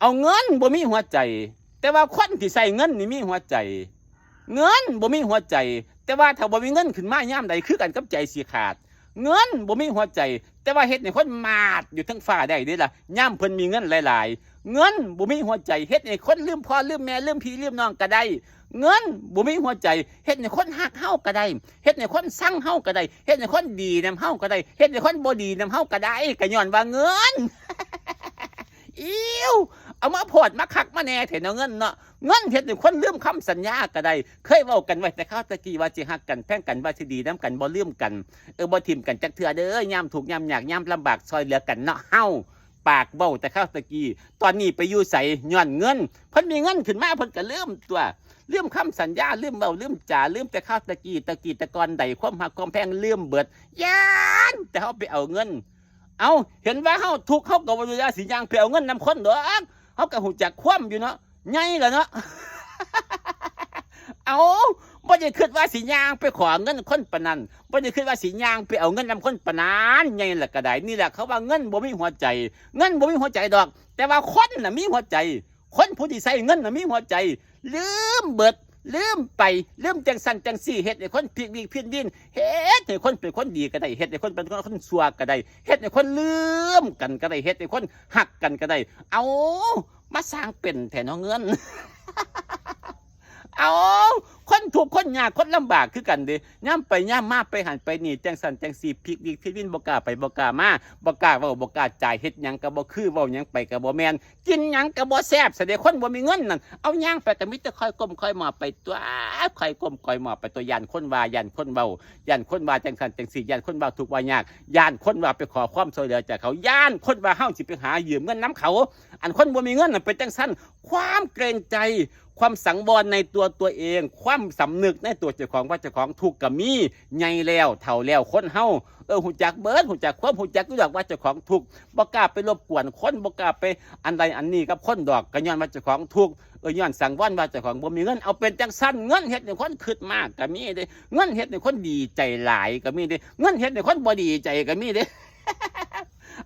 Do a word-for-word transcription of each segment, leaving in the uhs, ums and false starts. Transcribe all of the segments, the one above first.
เอาเงินบ่มีหัวใจ แต่ว่าคนที่ใส่เงินนี่มีหัวใจ เงินบ่มีหัวใจ แต่ว่าถ้าบ่มีเงินขึ้นมายามใดคือกันกับใจสิขาด เงินบ่มีหัวใจ แต่ว่าเฮ็ดให้คนมาดอยู่เทิงฟ้าได้เด้ล่ะ ยามเพิ่นมีเงินหลายๆ เงินบ่มีหัวใจ เฮ็ดให้คนลืมพ่อลืมแม่ลืมพี่ลืมน้องก็ได้ เงินบ่มีหัวใจ เฮ็ดให้คนฮักเฮาก็ได้ เฮ็ดให้คนซังเฮาก็ได้ เฮ็ดให้คนดีนำเฮาก็ได้ เฮ็ดให้คนบ่ดีนำเฮาก็ได้ ก็ย้อนว่าเงิน อิ้ว เอามาโพดมาคักมาแน่แท้เนาะเงินเนาะ เงินเฮ็ดให้คนลืมคำสัญญาก็ได้ เคยเว้ากันไว้แต่คราวตะกี้ว่าสิฮักกันแพงกัน ว่าสิดีนำกัน บ่ลืมกัน เออ บ่ถิ่มกันจักเทื่อเด้อ ยามทุกข์ยามยากยามลำบากซอยเหลือกันเนาะเฮา ปากเว้าแต่คราวตะกี้ ตอนนี้ไปอยู่ไส ย้อนเงิน เพิ่นมีเงินขึ้นมาเพิ่นก็ลืมตัว ลืมคำสัญญา ลืมเว้าลืมจา ลืมแต่คราวตะกี้ ตะกี้แต่ก่อนใด ความฮักความแพงลืมเบิด ย้านแต่เฮาไปเอาเงิน เอา เห็นว่าเฮาทุกข์ เฮาก็บ่ได้ว่าสิย่างไปเอาเงินนำคนดอก เฮาก็ฮู้จักความอยู่เนาะ ใหญ่แล้วเนาะ เอา บ่ได้คิดว่าสิย่างไปขอเงินคนปานนั้น บ่ได้คิดว่าสิย่างไปเอาเงินนำคนปานนั้น ใหญ่แล้วก็ได้ นี่แหละเขาว่าเงินบ่มีหัวใจ เงินบ่มีหัวใจดอก แต่ว่าคนน่ะมีหัวใจ คนผู้ที่ใช้เงินน่ะมีหัวใจ ลืมเบิด ลืมไป ลืมจังซั่นจังซี่ เฮ็ดให้คนพิกวิกพินวิน เฮ็ดให้คนเป็นคนดีก็ได้ เฮ็ดให้คนเป็นคนชั่วก็ได้ เฮ็ดให้คนลืมกันก็ได้ เฮ็ดให้คนฮักกันก็ได้ เอา มาสร้างเป็นแท้เนาะเงิน เอา คนทุกข์คนยากคนลำบากคือกันเด้ ยามไปยามมาไปหั้นไปนี่ จังซั่นจังซี่ พิกวิกพินวิน บ่กล้าไปบ่กล้ามา บ่กล้าเว้าบ่กล้าจา เฮ็ดหยังก็บ่คือ เว้าหยังไปก็บ่แม่น กินหยังก็บ่แซ่บ ซะเด้ คนบ่มีเงินนั่น เอาย่างไปก็มีแต่ค่อยก้มค่อยหมอบไปตั๊ว ค่อยก้มค่อยหมอบไปตั๊ว ย้านคนว่า ย้านคนเว้า ย้านคนว่าจังซั่นจังซี่ ย้านคนว่าทุกข์ว่ายาก ย้านคนว่าไปขอความช่วยเหลือจากเขา ย้านคนว่าเฮาสิไปหายืมเงินนำเขา อันคนบ่มีเงินน่ะเป็นจังซั่น ความเกรงใจ ความสังวรในตัวตัวเอง ความสำนึกในตัวเจ้าของว่าเจ้าของทุกข์ก็มี ใหญ่แล้ว เฒ่าแล้ว คนเฮา เออ ฮู้จักเบิด ฮู้จักความ ฮู้จักอยู่ดอกว่าเจ้าของทุกข์ บ่กล้าไปรบกวนคน บ่กล้าไปอันใดอันนี้กับคนดอก ก็ย้อนว่าเจ้าของทุกข์ เออ ย้อนสังวรว่าเจ้าของบ่มีเงิน เอาเป็นจังซั่น เงินเฮ็ดให้คนคิดมากก็มีเด้ เงินเฮ็ดให้คนดีใจหลายก็มีเด้ เงินเฮ็ดให้คนบ่ดีใจก็มีเด้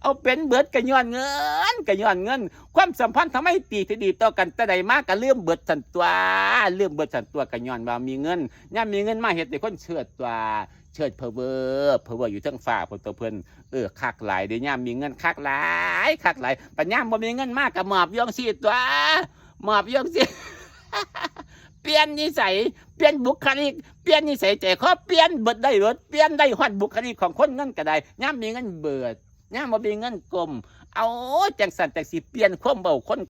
เอาเป็นเบิดก็ย้อนเงิน ก็ย้อนเงิน ความสัมพันธ์ทำไมตรีที่ดีต่อกันแต่ใดมาก็ลืมเบิดซั่นตั๊ว ลืมเบิดซั่นตั๊ว ก็ย้อนว่ามีเงิน ยามมีเงินมาเฮ็ดให้คนเชิดตั๊ว เชิดเพ้อเว้อ เพ้อเว้ออยู่เทิงฟ้าพุ้นตั๊วเพิ่น เออ คักหลายเด้ ยามมีเงินคักหลาย คักหลาย บัดยามบ่มีเงินมาก็หมอบอยู่จั่งซี้ตั๊ว หมอบอยู่จั่งซี้ เปลี่ยนนิสัย เปลี่ยนบุคลิก เปลี่ยนนิสัยใจคอ เปลี่ยนเบิดได้เบิด เปลี่ยนได้ฮอดบุคลิกของคนเงินก็ได้ ยามมีเงินเบิด ยามบ่มีเงินก้ม เอา จังซั่นจังซี่ เปลี่ยนความเว้าคน